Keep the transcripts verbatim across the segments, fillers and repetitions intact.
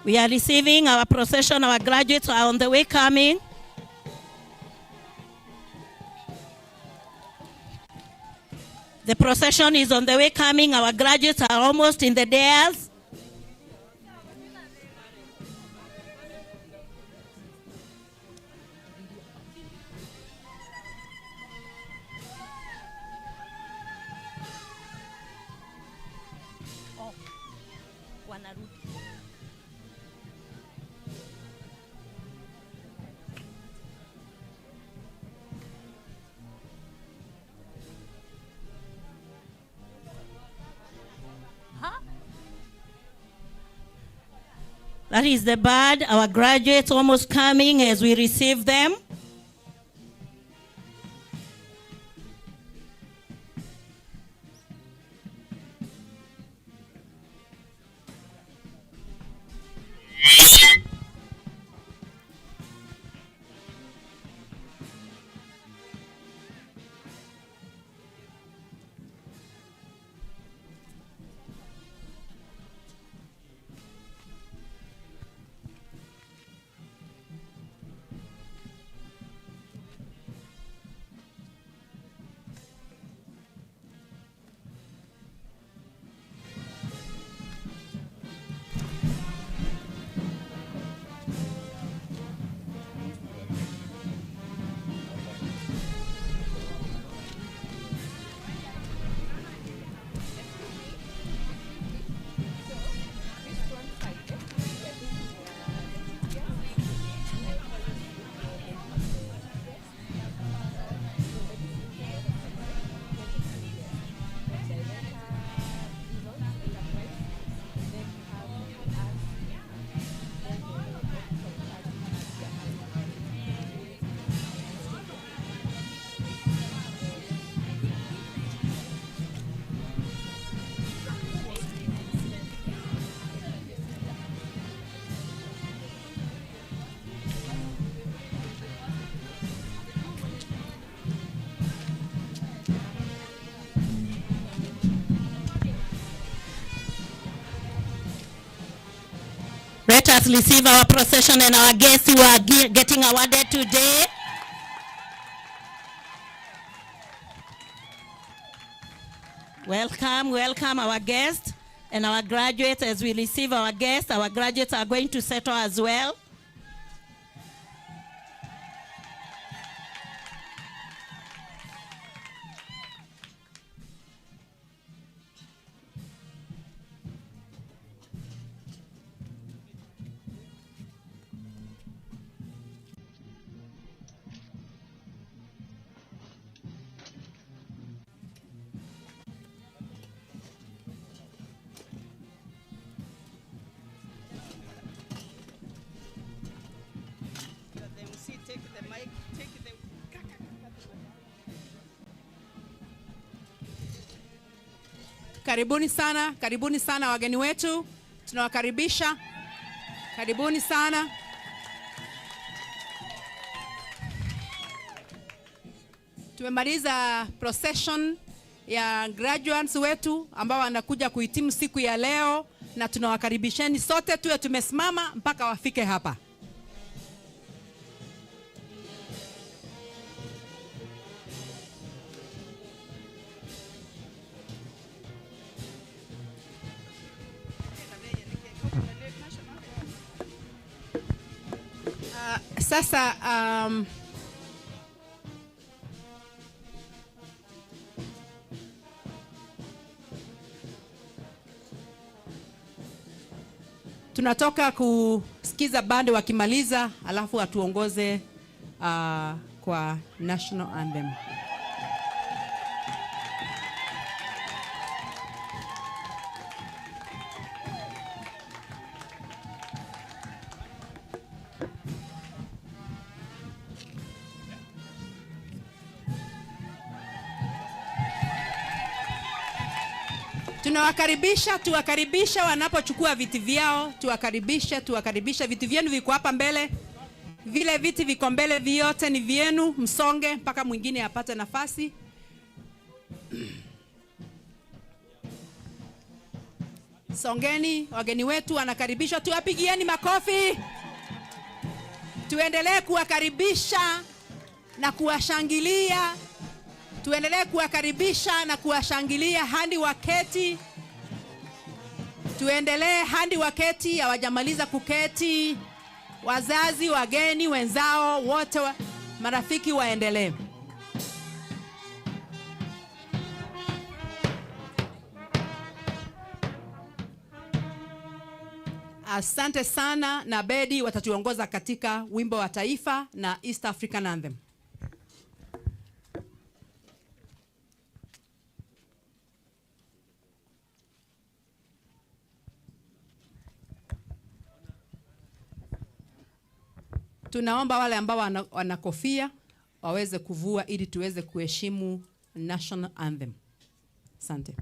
We are receiving our procession. Our graduates are on the way coming. The procession is on the way coming. Our graduates are almost in the dais. Oh, wanarudi. Huh? That is the band. Our graduates almost coming as we receive them. Let us receive our procession and our guests who are gi-, getting awarded today. Welcome, welcome our guests and our graduates. As we receive our guests, our graduates are going to settle as well. Karibuni sana, karibuni sana wageni wetu. Tunawakaribisha. Karibuni sana. Tumemaliza procession ya graduates wetu ambao wanakuja kuhitimu siku ya leo, na tunawakaribisheni sote tuwe tumesimama mpaka wafike hapa. Ah, sasa, um, tunatoka kusikiza band wakimaliza, alafu atuongoze, ah, kwa national anthem. Tunawakaribisha, tuwakaribisha wanapochukua viti vyao, tuwakaribishe, tuwakaribishe. Viti vyenu viko hapa mbele. Vile viti viko mbele vyote ni vyenu, msonge mpaka mwingine apate nafasi. Songeni, wageni wetu wanakaribishwa, tuwapigieni makofi. Tuendelee kuwakaribisha na kuwashangilia. Tuendelee kuwakaribisha na kuwashangilia hadi waketi. Tuendelee hadi waketi, hawajamaliza kuketi. Wazazi, wageni, wenzao, wote wa, marafiki waendelee. Asante sana, na Bedi watatuongoza katika wimbo wa taifa na East African Anthem. Tunaomba wale ambao wana, wana kofia waweze kuvua ili tuweze kuheshimu National Anthem. Asante.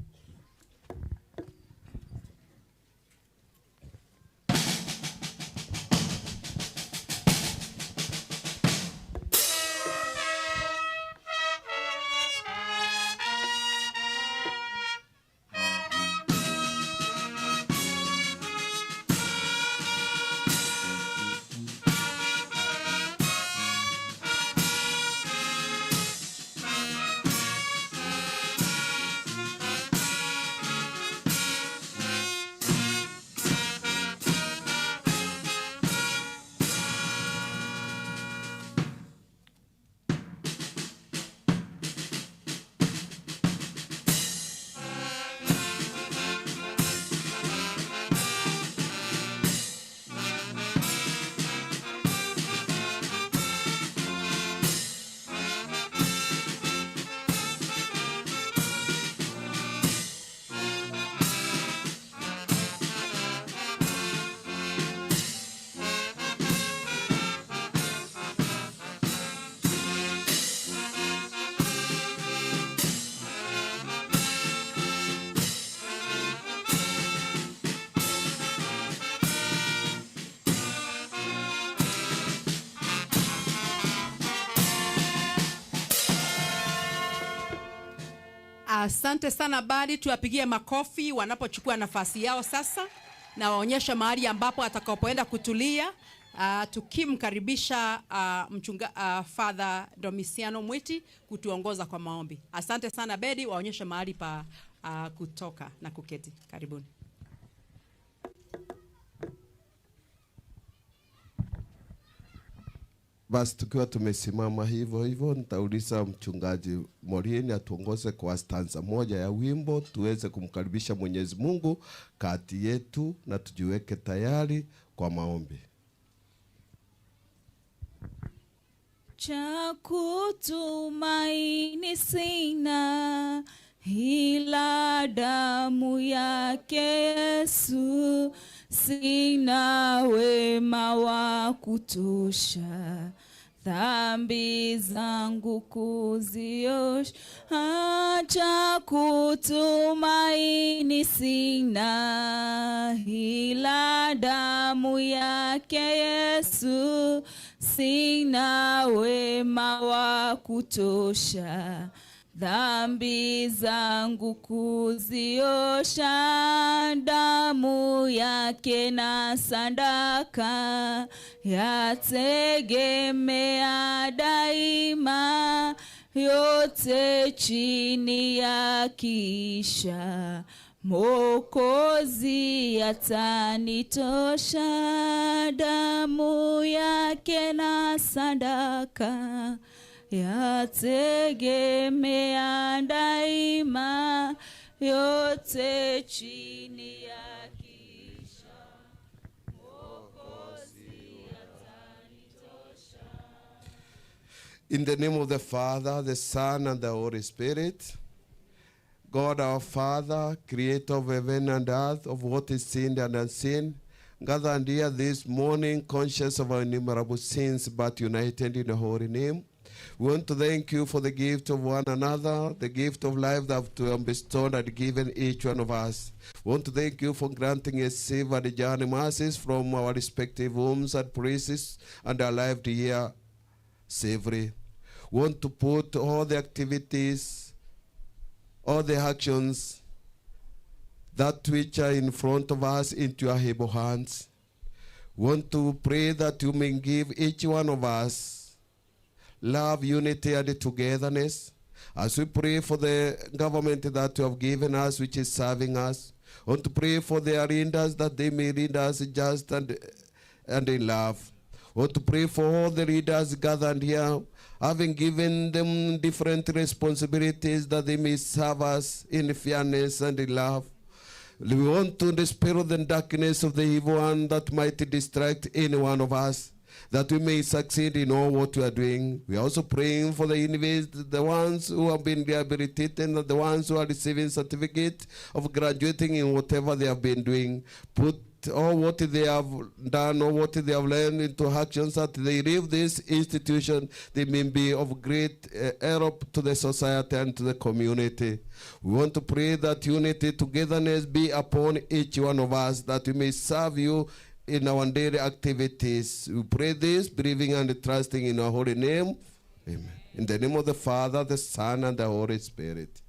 Asante sana Badi, tuwapigie makofi wanapochukua nafasi yao sasa, na waonyeshe mahali ambapo atakapoenda kutulia, ah, tukimkaribisha, ah, mchunga-, ah, Father Domisiano Mwiti kutuongoza kwa maombi. Asante sana Bedi, waonyeshe mahali pa, ah, kutoka na kuketi. Karibuni. Basi tukiwa tumesimama hivyo hivyo, nitauliza mchungaji Morini atuongoze kwa stanza moja ya wimbo, tuweze kumkaribisha Mwenyezi Mungu kati yetu na tujiweke tayari kwa maombi. Cha kutumaini sina, ila damu yake Yesu, sina wema wa kutosha dhambi zangu kuziosha. Cha kutumaini sina, ila damu yake Yesu, sina wema wa kutosha dhambi zangu kuziosha. Damu yake na sadaka yategemea daima, yote chini yakiisha, Mwokozi atanitosha. Damu yake na sadaka yategemea daima, yote chini yakiisha, Mwokozi atanitosha. In the name of the Father, the Son, and the Holy Spirit. God our Father, creator of heaven and earth, of what is seen and unseen, gathered here this morning, conscious of our innumerable sins, but united in your holy name. We want to thank you for the gift of one another, the gift of life that you have bestowed and given each one of us. We want to thank you for granting us safe and journey mercies from our respective homes and places and arrived here safely. We want to put all the activities, all the actions that which are in front of us into your able hands. We want to pray that you may give each one of us love, unity, and togetherness. As we pray for the government that you have given us, which is serving us, we want to pray for their leaders that they may lead us just and, and in love. We want to pray for all the leaders gathered here, having given them different responsibilities that they may serve us in fairness and in love. We want to dispel the darkness of the evil one that might distract any one of us, that we may succeed in all what we are doing. We are also praying for the university, the ones who have been rehabilitated, and the ones who are receiving certificate of graduating in whatever they have been doing. Put all what they have done, all what they have learned into actions, that they leave this institution, they may be of great, uh, help to the society and to the community. We want to pray that unity, togetherness be upon each one of us, that we may serve you in our daily activities. We pray this, believing and trusting in your holy name. Amen. In the name of the Father, the Son, and the Holy Spirit.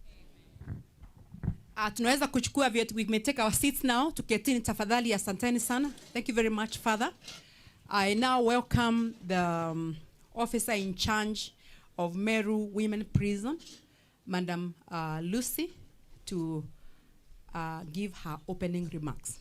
Uh, tunaweza kuchukua viet-, we may take our seats now. Tuketini tafadhali, asanteni sana. Thank you very much, Father. I now welcome the, um, officer in charge of Meru Women Prison, Madam, uh, Lucy, to, uh, give her opening remarks.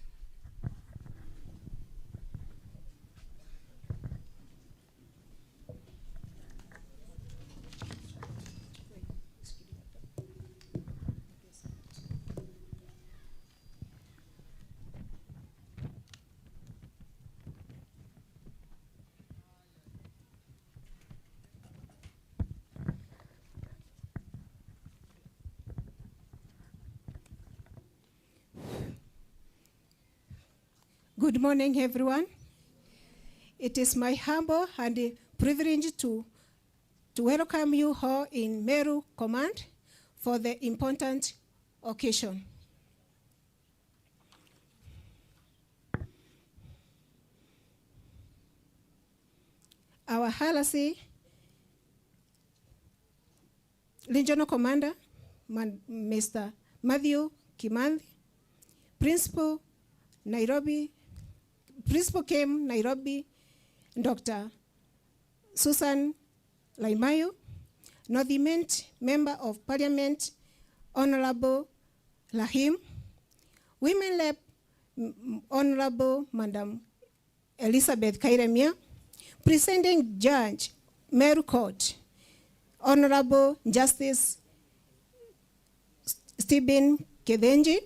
Good morning, everyone. It is my humble and privilege to, to welcome you all in Meru Command for the important occasion. Our R C Regional Commander, Man-, Mister Matthew Kimanthi, Principal Nairobi, Principal K M Nairobi, Doctor Susan Laimayo, North Imenti Member of Parliament, Honorable Rahim, Women Rep, m-, m-, Honorable Madam Elizabeth Kairemia, Presiding Judge, Meru Court, Honorable Justice Stephen Kethenji,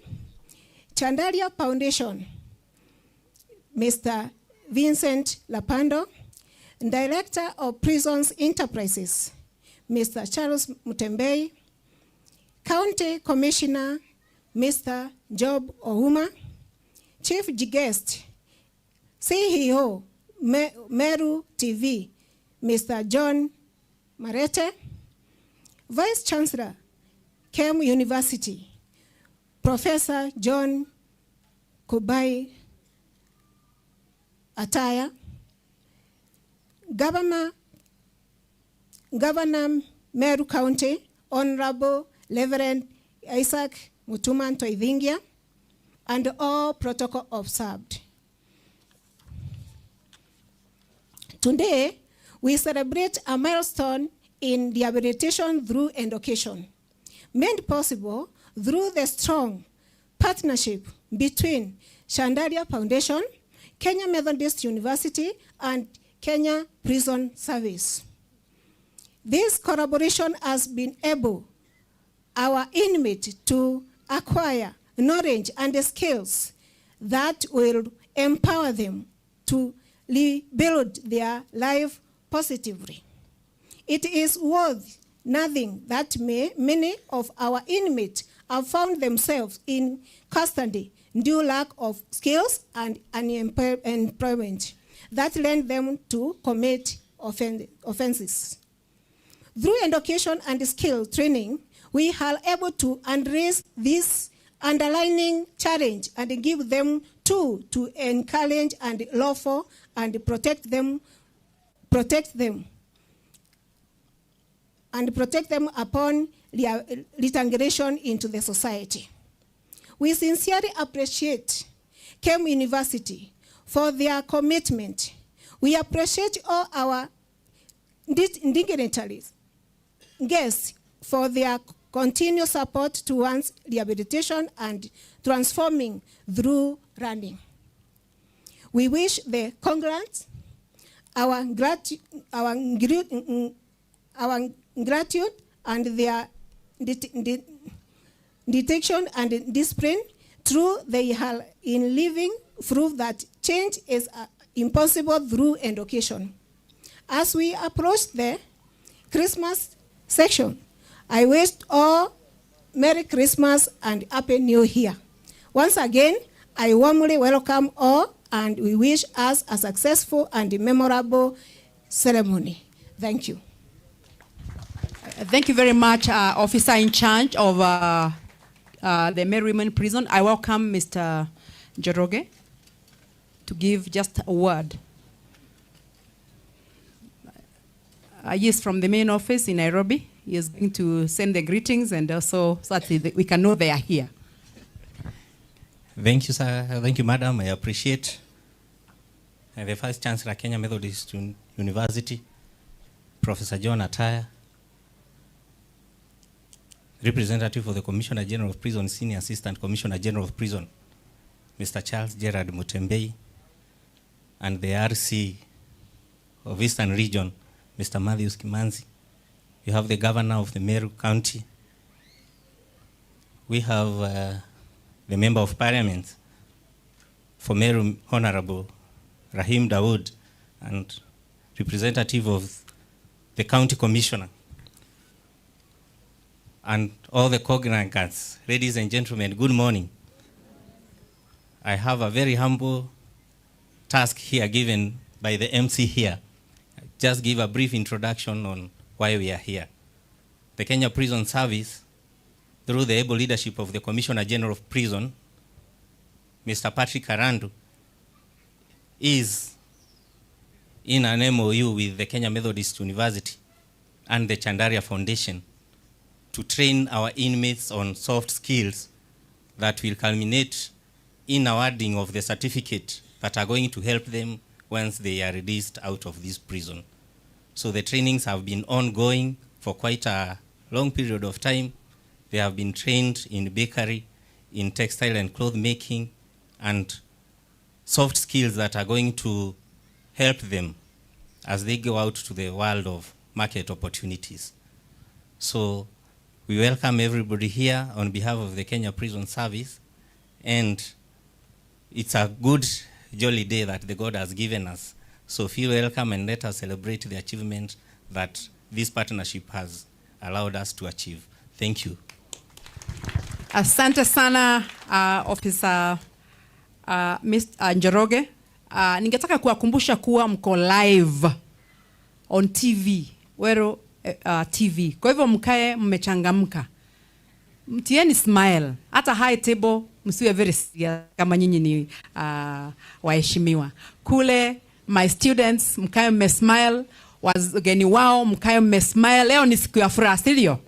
Chandaria Foundation, Mister Vincent Lapando, Director of Prisons Enterprises, Mister Charles Mutembei, County Commissioner, Mister Job Ouma, Chief Guest, C E O, Me-, Meru T V, Mister John Marete, Vice Chancellor, K M University, Professor John Kubai Ataya, Governor, Governor Meru County, Honorable Reverend Isaac Mutuma Ntoithingia, and all protocol observed. Today, we celebrate a milestone in rehabilitation through education, made possible through the strong partnership between Chandaria Foundation, Kenya Methodist University, and Kenya Prison Service. This collaboration has been able our inmate to acquire knowledge and skills that will empower them to rebuild their life positively. It is worth nothing that may, many of our inmates have found themselves in custody due lack of skills and unemployment that led them to commit offen-, offenses. Through education and skill training, we are able to address this underlying challenge and give them tool to encourage and lawful and protect them, protect them, and protect them upon their reintegration into the society. We sincerely appreciate K E M U University for their commitment. We appreciate all our dig-, dignitaries, guests for their continued support towards rehabilitation and transforming through learning. We wish the congregants our grati-, our gri-, our gratitude and their det-, det-, detection and discipline through they are in living proof that change is, uh, impossible through education. As we approach the Christmas section, I wish all Merry Christmas and Happy New Year. Once again, I warmly welcome all and we wish us a successful and memorable ceremony. Thank you. Thank you very much, uh, Officer in charge of, uh, uh, the Merry Women Prison. I welcome Mister Njoroge to give just a word. Uh, he is from the main office in Nairobi. He is going to send the greetings and also so that we can know they are here. Thank you, sir. Thank you, madam. I appreciate, uh, the Vice Chancellor, Kenya Methodist Un-, University, Professor John Ataya, representative for the Commissioner General of Prison, Senior Assistant Commissioner General of Prison, Mister Charles Gerard Mutembei, and the R C of Eastern Region, Mister Matthews Kimanzi. We have the Governor of the Meru County. We have, uh, the Member of Parliament for Meru, Honorable Rahim Dawood, and representative of the County Commissioner, and all the congregants. Ladies and gentlemen, good morning. I have a very humble task here given by the M C here. Just give a brief introduction on why we are here. The Kenya Prison Service, through the able leadership of the Commissioner General of Prison, Mister Patrick Arandu, is in an M O U with the Kenya Methodist University and the Chandaria Foundation to train our inmates on soft skills that will culminate in awarding of the certificate that are going to help them once they are released out of this prison. So the trainings have been ongoing for quite a long period of time. They have been trained in bakery, in textile and cloth making, and soft skills that are going to help them as they go out to the world of market opportunities. So we welcome everybody here on behalf of the Kenya Prison Service, and it's a good jolly day that the God has given us. So feel welcome and let us celebrate the achievement that this partnership has allowed us to achieve. Thank you. Asante sana, uh, Officer, uh, Mister, uh, Njoroge. Uh, ningetaka kuwakumbusha kuwa mko live on T V, Weru, eh, uh, T V. Kwa hivyo mkae mmechangamka. Mtieni smile. Hata high table, msiwe very serious kama nyinyi ni, uh, waheshimiwa. Kule, my students, mkae mmesmile. Wageni wao, mkae mmesmile. Leo ni siku ya furaha, si ndio?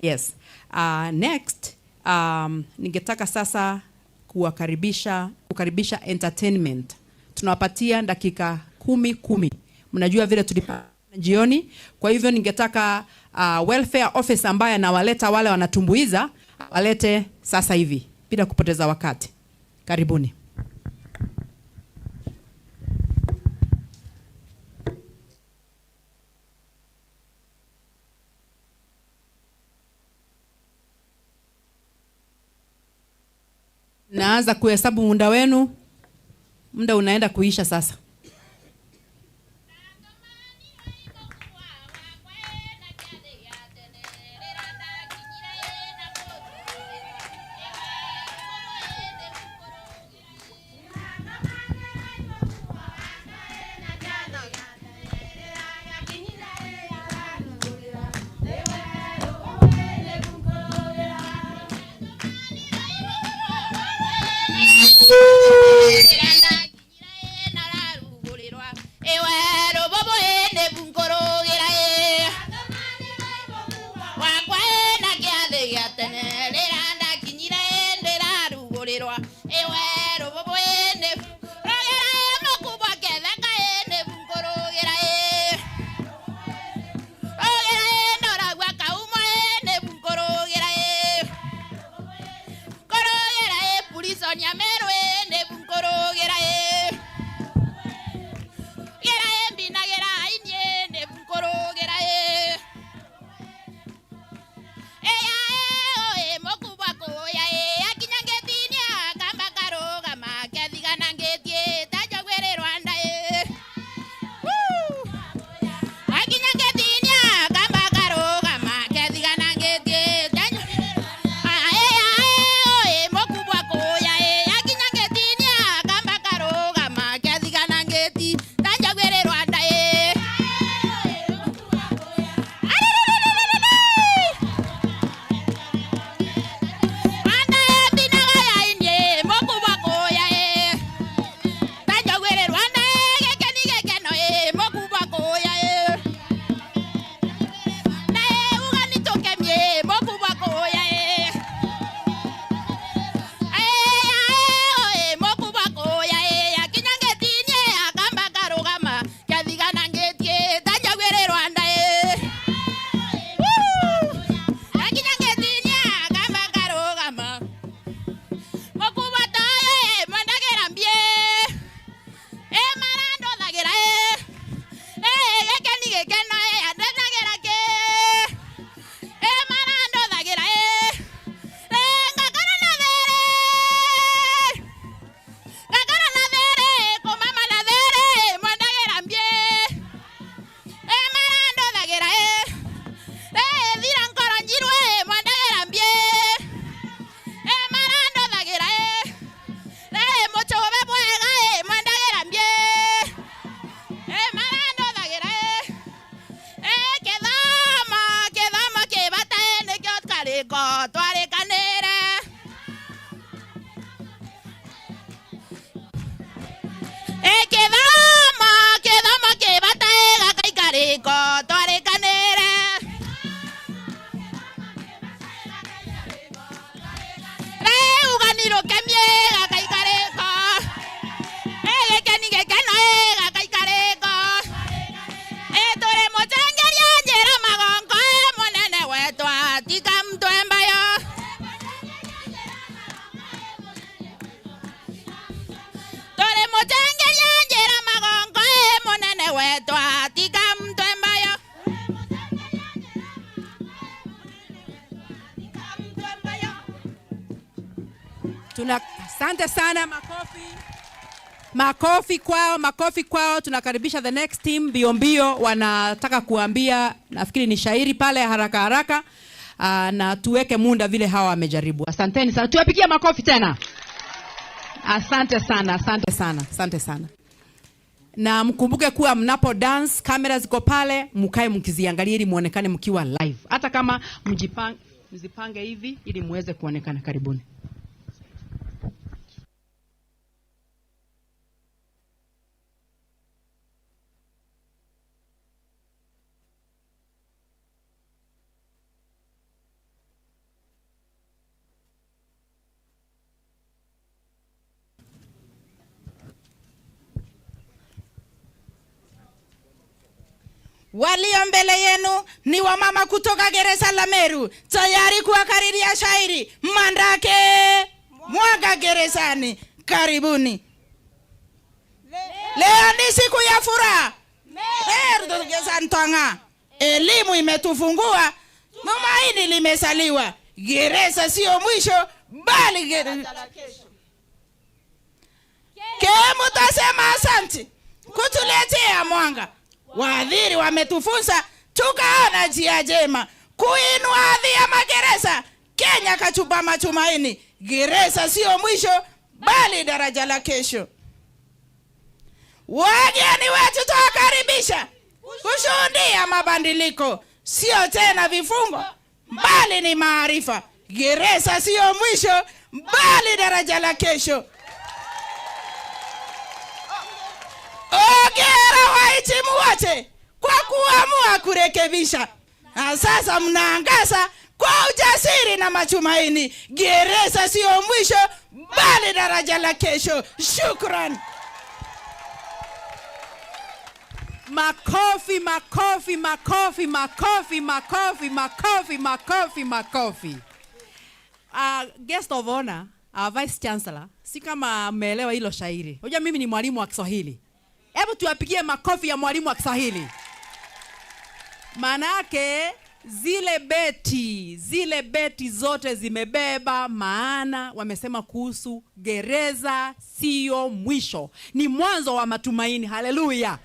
Yes. Uh, next, um, ningetaka sasa kuwakaribisha, kukaribisha entertainment. Tunawapatia dakika kumi, kumi. Mnajua vile tulipanga jioni. Kwa hivyo ningetaka, uh, welfare officer ambaye anawaleta wale wanatumbuiza, awalete sasa hivi bila kupoteza wakati. Karibuni. Naanza kuhesabu muda wenu. Muda unaenda kuisha sasa. Asante sana, makofi. Makofi kwao, makofi kwao. Tunakaribisha the next team mbio mbio, wanataka kuambia, nafikiri ni shairi pale haraka haraka. Ah, na tuweke muda vile hawa wamejaribu. Asanteni sana. Tuwapigie makofi tena. Asante sana, asante sana, asante sana. Na mkumbuke kuwa mnapo dance, kamera ziko pale, mkae mkiziangalia ili muonekane mkiwa live. Hata kama mjipang-, mzipange hivi ili muweze kuonekana. Karibuni. Walio mbele yenu ni wamama kutoka gereza la Meru, tayari kuwakaribia shairi. Mandake mwaga gerezani. Karibuni. Leo ni siku ya furaha. Meru tugeza ntong'a. Elimu imetufungua, tumaini limezaliwa. Gereza sio mwisho, bali gere-, ke mutasema asanti kutuletea mwanga. Waadhiri wametufunza, tukaona njia njema. Kuinua hadhi ya magereza, Kenya katupa matumaini. Gereza sio mwisho, bali daraja la kesho. Wageni wetu twawakaribisha kushuhudia mabadiliko, sio tena vifungo, bali ni maarifa. Gereza sio mwisho, bali daraja la kesho. Hongera wahitimu wote kwa kuamua kurekebisha. Na sasa mnaangaza kwa ujasiri na matumaini. Gereza sio mwisho, bali daraja la kesho. Shukran. Makofi, makofi, makofi, makofi, makofi, makofi, makofi, makofi. Ah, guest of honor, our vice chancellor, si kama mmeelewa hilo shairi. Unajua mimi ni mwalimu wa Kiswahili. Hebu tuwapigie makofi ya mwalimu wa Kiswahili. Maanake zile beti, zile beti zote zimebeba maana, wamesema kuhusu gereza sio mwisho, ni mwanzo wa matumaini. Haleluya.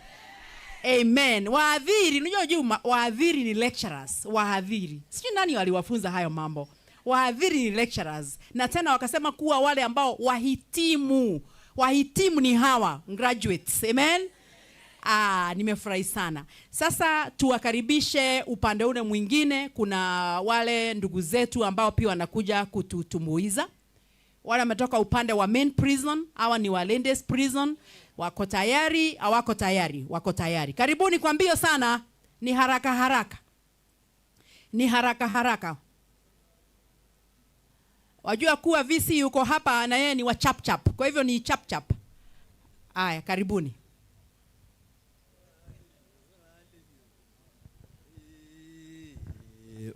Amen. Waadhiri, unajua juu ma-, waadhiri ni lecturers, waadhiri. Sijui nani waliwafunza hayo mambo. Waadhiri ni lecturers. Na tena wakasema kuwa wale ambao wahitimu, wahitimu ni hawa, graduates. Amen? Ah, nimefurahi sana. Sasa tuwakaribishe upande ule mwingine. Kuna wale ndugu zetu ambao pia wanakuja kututumbuiza. Wale wametoka upande wa main prison, hawa ni wa ladies prison. Wako tayari, hawako tayari, wako tayari. Karibuni kwa mbio sana, ni haraka haraka. Ni haraka haraka. Wajua kuwa V C yuko hapa na yeye ni wa chap chap. Kwa hivyo ni chap chap. Aya, karibuni.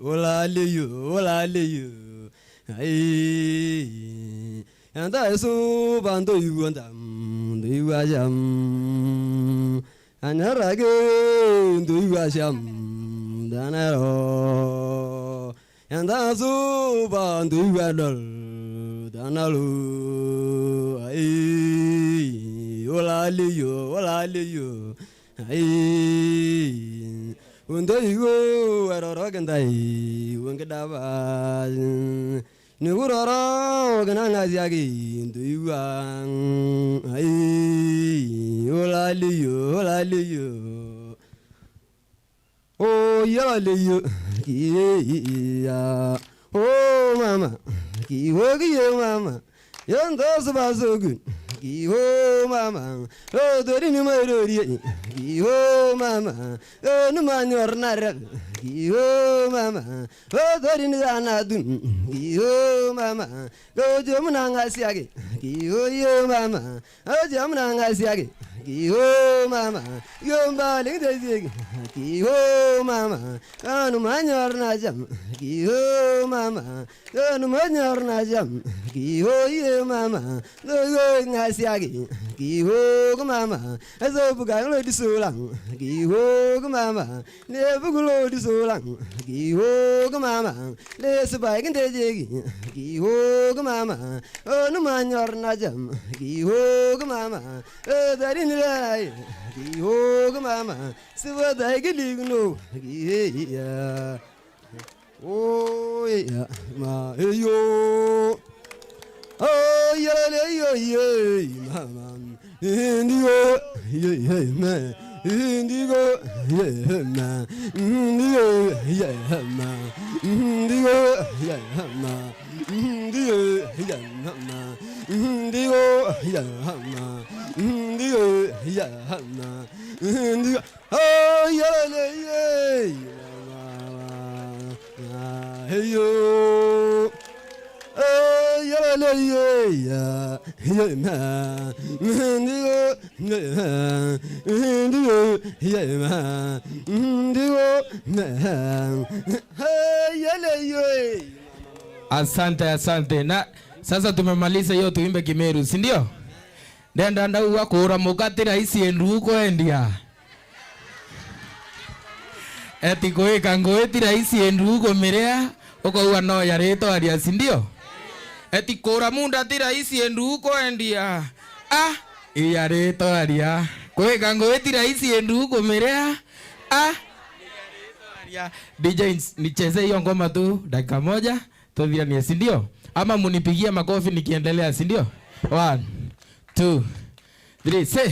Ulaliyo, ulaliyo. Ai. Enda Yesu bantu igua ndam, nduigua jam. Anyarage nduigua ciam danero. Enda suba nduigua dol danalo. Ai, ulaliyo, ulaliyo. Ai, unduigua eroro kendai wengedaba. Niguroro kina ng'acia gintu igua. Ai, ulaliyo, ulaliyo. Oyo ulaliyo. Kiya. Oh, mama. Kiwo, kiyo, mama. Yo ndoso basogu. Kiwo, mama. Otori ni mairorie. Kiwo, mama. Onu manyor na rep. Kiwo, mama. Otori ni jana tu. Kiwo, mama. Gojo muna ngasiage. Kiwo, yo, mama. Ojo muna ngasiage. Kiho mama, yo mbali ndeje. Kiho mama, anu manyor na jam. Kiho mama, anu manyor na jam. Kiho ye mama, no yo ngasiagi. Kiho mama, azo buga lo disulang. Kiho mama, ne bugulo disulang. Kiho mama, ne sibai ndeje. Kiho mama, anu manyor na jam. Kiho mama, Darin lai, ki ho mama, siwa dai ki lig no, ki ya. Oh ya, ma yo. Oh ya le yo ye, mama. Indigo, ye ye ma. Indigo, ye ma. Indigo, ye ma. Indigo, ye ma. Indigo, ye ma. Indigo, ye ma. Ndigo, ya, na, ndigo, oh, ya, le, ye, ya, na, na, na, hey, yo. Oh, ya, le, ye, ya, ya, na, ndigo, ya, ndigo, ya, na, ndigo, na, hey, ya, le, ye. Asante, asante. Na sasa tumemaliza hiyo, tuimbe Kimeru, si ndio? Ndenda ndauga kuramuka ti raisi endu kwendia. Eti kuika ngui ti raisi endu kumiria, ukauga no ya ritwa aria, si ndio? Eti kuramunda ti raisi endu kwendia. Ah, iya ritwa aria. Kuika ngui ti raisi endu kumiria. Ah, aria. D J, nicheze hiyo ngoma tu dakika moja, tuthiranie, si ndio? Ama munipigie makofi nikiendelea, si ndio? One, two, three, say,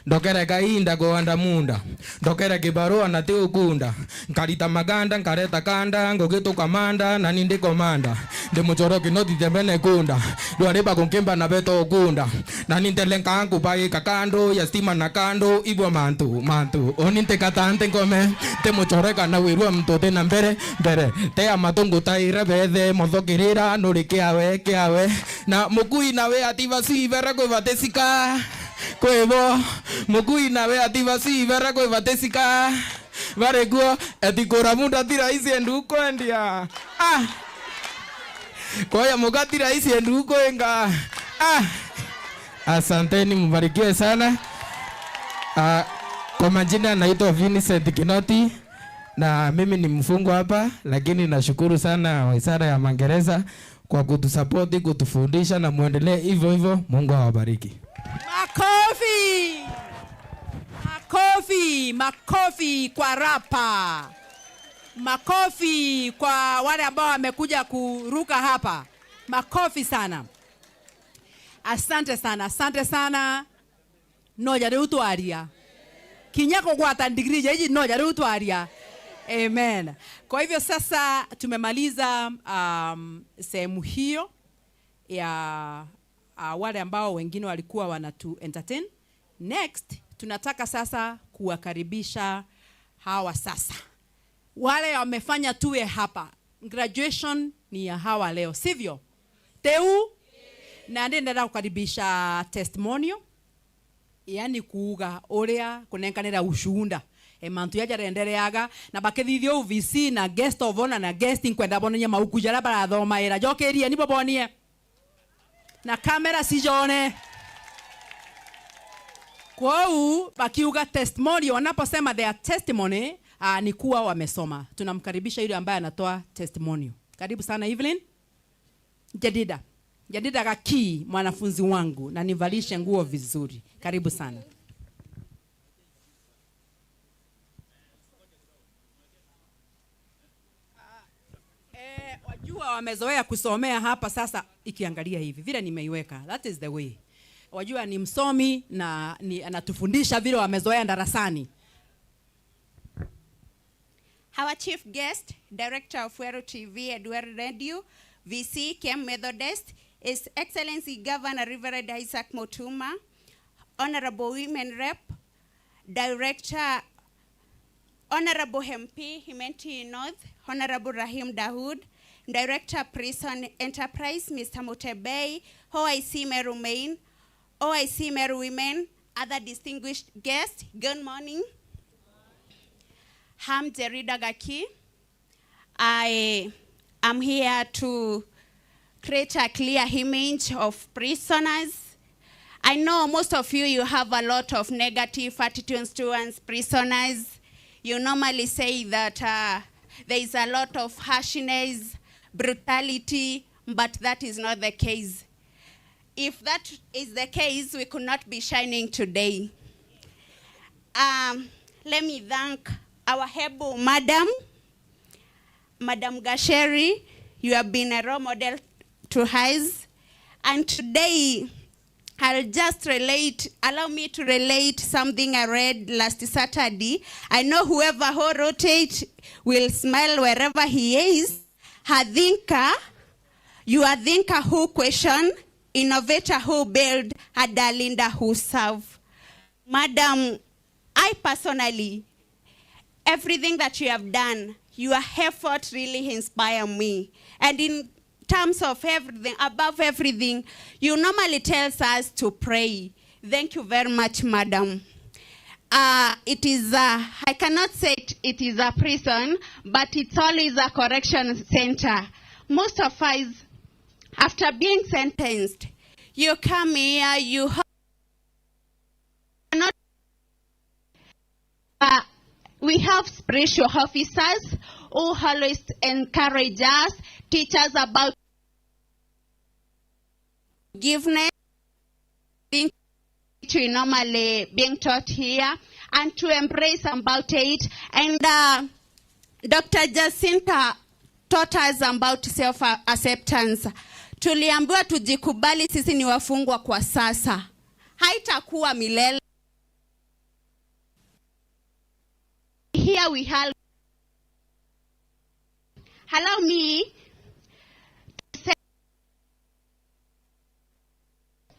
ndokere kainda kuanda munda, ndokere kibarua na ti ukunda, nkarita maganda, nkareta kanda, ngugi tukamanda, na ni ndi komanda, ndi muchoroki no titembene kunda, ndwari bakunkimba na beto ukunda, na ni ntelenka nkubaika kando ya stima na kando, ibwa mantu, mantu, oni ntikata nti nkome, nti muchoreka na wirua mtu ti na mbere, mbere, te ya matungu taire bethe, mothokirira, nuri kiawe, kiawe, Na mukui nawe ati basi ibere kwi batisika. Kwibo. Mukui nawe ati basi ibere kwi batisika. Bari kuo, eti kura munda ti raisi endu kwendia. Ah. Koya muga ti raisi endu kwenga. Ah. Asanteni, mbarikiwe sana. Ah, kwa majina naitwa Vincent Kinoti na mimi ni mfungwa hapa, lakini nashukuru sana Wizara ya Magereza kwa kutusapoti, kutufundisha, na muendelee hivyo hivyo. Mungu awabariki. Makofi! Makofi! Makofi kwa rapa. Makofi kwa wale ambao wamekuja kuruka hapa. Makofi sana. Asante sana, asante sana. No ja riu twaria. Kinya kugwata degree ja iji no ja riu twaria. Amen. Kwa hivyo sasa tumemaliza, um, sehemu hiyo ya, uh, wale ambao wengine walikuwa wanatu entertain. Next, tunataka sasa kuwakaribisha hawa sasa. Wale wamefanya tuwe hapa. Graduation ni ya hawa leo, sivyo? Teu? Na ndi ndenda kukaribisha testimonial, yani kuuga uria kunenkanira ushuhuda. E, mantu jaja jarendereaga, na bakithithia uu V C na guest of honor na guest, nkwenda bonanie mauku jaria barathomaira. Jokerie, ni bobonie. Na kamera sijone. Kwou bakiuga testimony, wanaposema their testimony, ah, ni kuwa wamesoma. Tunamkaribisha yule ambaye anatoa testimony. Karibu sana, Evelyn. Jadida. Jadida Gaki, mwanafunzi wangu, na nivalishe nguo vizuri. Karibu sana. Eh, wajua wamezoea kusomea hapa, sasa ikiangalia hivi vile nimeiweka, that is the way. Wajua ni msomi na ni, anatufundisha vile wamezoea darasani. Our chief guest, director of Weru T V, Edward Radio, V C, K M Methodist, His Excellency Governor Reverend Isaac Mutuma, Honorable Women Rep, Director, Honorable M P, Imenti North, Honorable Rahim Dahoud, Director, Prison Enterprise, Mister Mutebei, O I C Meru Main, O I C Meru Women, other distinguished guests, good morning. I'm Jerida Gaki. I am here to create a clear image of prisoners. I know most of you, you have a lot of negative attitudes towards prisoners. You normally say that, uh, there is a lot of harshness, brutality, but that is not the case. If that is the case, we could not be shining today. Um, let me thank our able madam, Madam Gacheri. You have been a role model to us. And today, I'll just relate, allow me to relate something I read last Saturday. I know whoever who wrote it will smile wherever he is. A thinker, you are thinker who question, innovator who build, and a leader who serve. Madam, I personally, everything that you have done, your effort really inspire me. And in terms of everything, above everything, you normally tells us to pray. Thank you very much, madam. Uh, it is, uh, I cannot say it, it is a prison, but it's always a correction center. Most of us, after being sentenced, you come here, you not, uh, we have spiritual officers who always encourage us, teach us about forgiveness, things which we normally being taught here, and to embrace about it. And, uh, Doctor Jacinta taught us about self acceptance. Tuliambiwa tujikubali sisi ni wafungwa kwa sasa. Haitakuwa milele. Here we have, allow me to say,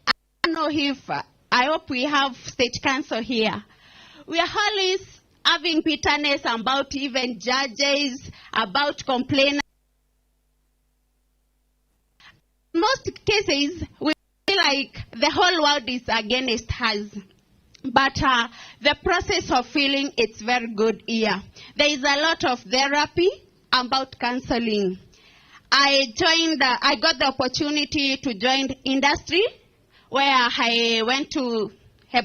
I don't know if, uh, I hope we have state council here. We are always having bitterness about even judges, about complaints. Most cases, we feel like the whole world is against us. But, uh, the process of healing, it's very good here. There is a lot of therapy about counseling. I joined, uh, I got the opportunity to join industry where I went to a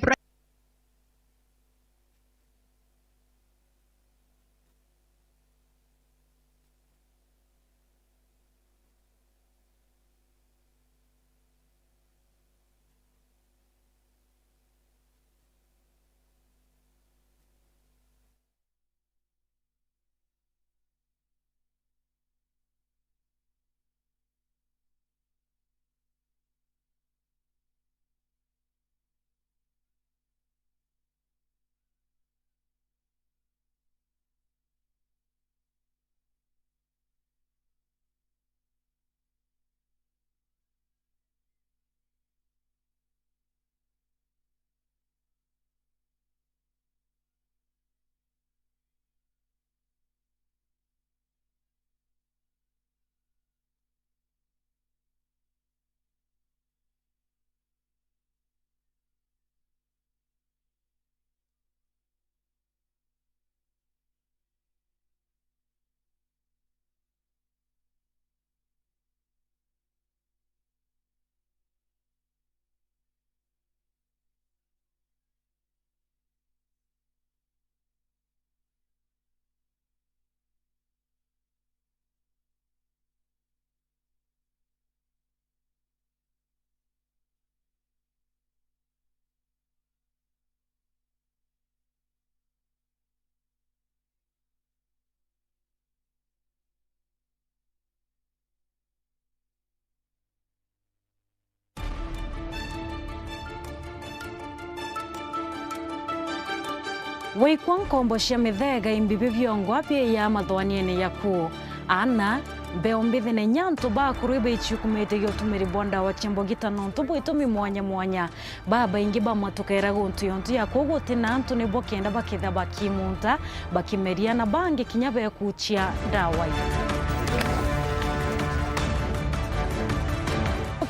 Waikwa nkombo cia mithega imbibi biongwa biiyaa mathoaniene yaku. Ana, mbeo mbithi na inya antu bakuru ibaiciukumitie gia utumiri bwa ndawa cia mbogita nontu bwa itumi mwanya mwanya. Babaingi bamwe tukeera guntu yontu ya kuu guti na antu nibo kenda bakitha bakimunta, bakimeria na bangi kinya bekucia ndawa ii.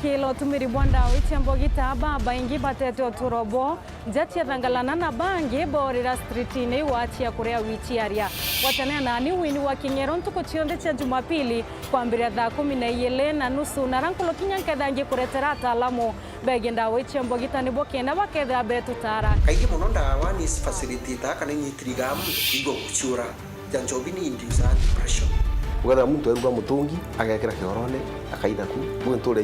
Kila utumiri bwa ndawa icia mbogita, babaingi batete uturo bwao nja cia Thangalana na bangi boorira streetine igwachia kuria wiciaria. Gwatanira nani Winnie wa King'ero ntuku cionthe cia Jumapili kwambiria thaa kumi na igiri na nusu, na ara nkurukinya nkethira ngikuretera ataalamu begie ndawa icia mbogita nibo kenda bakethira betutara. Kaingi mono ndawa ni facilitator kana inyitirigaa muntu kwigua guciura. Ja njobi ni inducer depression. Ukethira muntu eruga mutungi, agekira kiorone, akaitha ku. Bwi nture